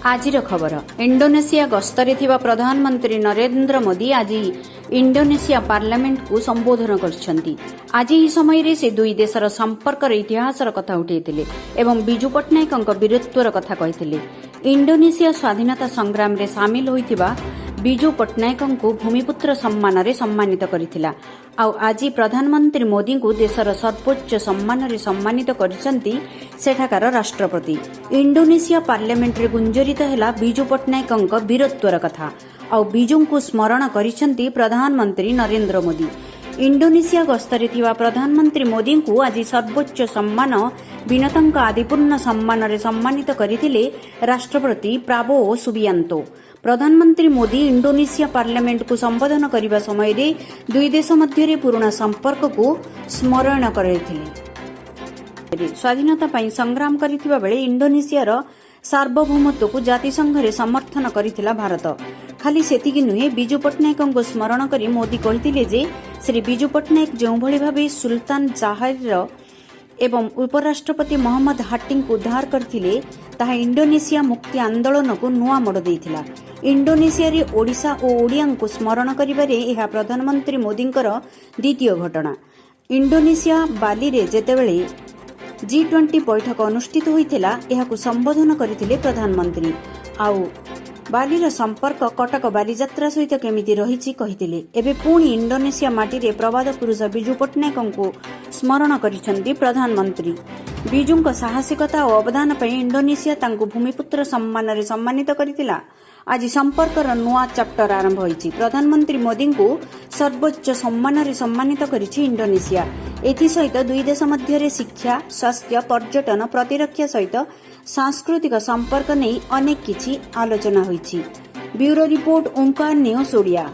ଆଜିର ଖବର। ଇଣ୍ଡୋନେସିଆ ଗସ୍ତରେ ଥିବା ପ୍ରଧାନମନ୍ତ୍ରୀ ନରେନ୍ଦ୍ର ମୋଦି ଆଜି ଇଣ୍ଡୋନେସିଆ ପାର୍ଲାମେଣ୍ଟକୁ ସମ୍ବୋଧନ କରିଛନ୍ତି। ଆଜି ଏହି ସମୟରେ ସେ ଦୁଇ ଦେଶର ସମ୍ପର୍କର ଇତିହାସର କଥା ଉଠାଇଥିଲେ ଏବଂ ବିଜୁ ପଟ୍ଟନାୟକଙ୍କ ବୀରତ୍ୱର କଥା କହିଥିଲେ। ଇଣ୍ଡୋନେସିଆ ସ୍ୱାଧୀନତା ସଂଗ୍ରାମରେ ସାମିଲ ହୋଇଥିବା ବିଜୁ ପଟ୍ଟନାୟକଙ୍କୁ ଭୂମିପୁତ୍ର ସମ୍ମାନରେ ସମ୍ମାନିତ କରିଥିଲା। ଆଉ ଆଜି ପ୍ରଧାନମନ୍ତ୍ରୀ ମୋଦିଙ୍କୁ ଦେଶର ସର୍ବୋଚ୍ଚ ସମ୍ମାନରେ ସମ୍ମାନିତ କରିଛନ୍ତି ସେଠାକାର ରାଷ୍ଟ୍ରପତି। ଇଣ୍ଡୋନେସିଆ ପାର୍ଲାମେଣ୍ଟରେ ଗୁଞ୍ଜରିତ ହେଲା ବିଜୁ ପଟ୍ଟନାୟକଙ୍କ ବୀରତ୍ୱର କଥା। ଆଉ ବିଜୁଙ୍କୁ ସ୍ମରଣ କରିଛନ୍ତି ପ୍ରଧାନମନ୍ତ୍ରୀ ନରେନ୍ଦ୍ର ମୋଦି। ଇଣ୍ଡୋନେସିଆ ଗସ୍ତରେ ଥିବା ପ୍ରଧାନମନ୍ତ୍ରୀ ମୋଦିଙ୍କୁ ଆଜି ସର୍ବୋଚ୍ଚ ସମ୍ମାନ ବିନତାଙ୍ଗ ଆଦିପୂର୍ଣ୍ଣ ସମ୍ମାନରେ ସମ୍ମାନିତ କରିଥିଲେ ରାଷ୍ଟ୍ରପତି ପ୍ରାବୋଓ ସୁବିଆନ୍ତୋ। ପ୍ରଧାନମନ୍ତ୍ରୀ ମୋଦି ଇଣ୍ଡୋନେସିଆ ପାର୍ଲାମେଣ୍ଟକୁ ସମ୍ବୋଧନ କରିବା ସମୟରେ ଦୁଇ ଦେଶ ମଧ୍ୟରେ ପୁରୁଣା ସମ୍ପର୍କକୁ ସ୍ମରଣ କରାଇଥିଲେ। ସ୍ୱାଧୀନତା ପାଇଁ ସଂଗ୍ରାମ କରିଥିବା ବେଳେ ଇଣ୍ଡୋନେସିଆର ସାର୍ବଭୌମତ୍ୱକୁ ଜାତିସଂଘରେ ସମର୍ଥନ କରିଥିଲା ଭାରତ। ଖାଲି ସେତିକି ନୁହେଁ, ବିଜୁ ପଟ୍ଟନାୟକଙ୍କୁ ସ୍ମରଣ କରି ମୋଦି କହିଥିଲେ ଯେ ଶ୍ରୀ ବିଜୁ ପଟ୍ଟନାୟକ ଯେଉଁଭଳି ଭାବେ ସୁଲତାନ ଜାହିର ଏବଂ ଉପରାଷ୍ଟ୍ରପତି ମହମ୍ମଦ ହାଟ୍ଟିଙ୍କୁ ଉଦ୍ଧାର କରିଥିଲେ, ତାହା ଇଣ୍ଡୋନେସିଆ ମୁକ୍ତି ଆନ୍ଦୋଳନକୁ ନୂଆ ମୋଡ଼ ଦେଇଥିଲା। ଇଣ୍ଡୋନେସିଆରେ ଓଡ଼ିଶା ଓ ଓଡ଼ିଆଙ୍କୁ ସ୍ମରଣ କରିବାରେ ଏହା ପ୍ରଧାନମନ୍ତ୍ରୀ ମୋଦିଙ୍କର ଦ୍ୱିତୀୟ ଘଟଣା। ଇଣ୍ଡୋନେସିଆ ବାଲିରେ ଯେତେବେଳେ ଜି-20 ବୈଠକ ଅନୁଷ୍ଠିତ ହୋଇଥିଲା, ଏହାକୁ ସମ୍ବୋଧନ କରିଥିଲେ ପ୍ରଧାନମନ୍ତ୍ରୀ। ଆଉ ବାଲିର ସମ୍ପର୍କ କଟକ ବାଲିଯାତ୍ରା ସହିତ କେମିତି ରହିଛି, କହିଥିଲେ। ଏବେ ପୁଣି ଇଣ୍ଡୋନେସିଆ ମାଟିରେ ପ୍ରବାଦ ପୁରୁଷ ବିଜୁ ପଟ୍ଟନାୟକଙ୍କୁ ସ୍ମରଣ କରିଛନ୍ତି ପ୍ରଧାନମନ୍ତ୍ରୀ। ବିଜୁଙ୍କ ସାହସିକତା ଓ ଅବଦାନ ପାଇଁ ଇଣ୍ଡୋନେସିଆ ତାଙ୍କୁ ଭୂମିପୁତ୍ର ସମ୍ମାନରେ ସମ୍ମାନିତ କରିଥିଲା। ଆଜି ସମ୍ପର୍କର ନୂଆ ଚାପ୍ଟର ଆରମ୍ଭ ହୋଇଛି। ପ୍ରଧାନମନ୍ତ୍ରୀ ମୋଦିଙ୍କୁ ସର୍ବୋଚ୍ଚ ସମ୍ମାନରେ ସମ୍ମାନିତ କରିଛି ଇଣ୍ଡୋନେସିଆ। ଏଥିସହିତ ଦୁଇ ଦେଶ ମଧ୍ୟରେ ଶିକ୍ଷା, ସ୍ୱାସ୍ଥ୍ୟ, ପର୍ଯ୍ୟଟନ, ପ୍ରତିରକ୍ଷା ସହିତ ସାଂସ୍କୃତିକ ସମ୍ପର୍କ ନେଇ ଅନେକ କିଛି ଆଲୋଚନା ହୋଇଛି। Bureau report, Onkar news Odia.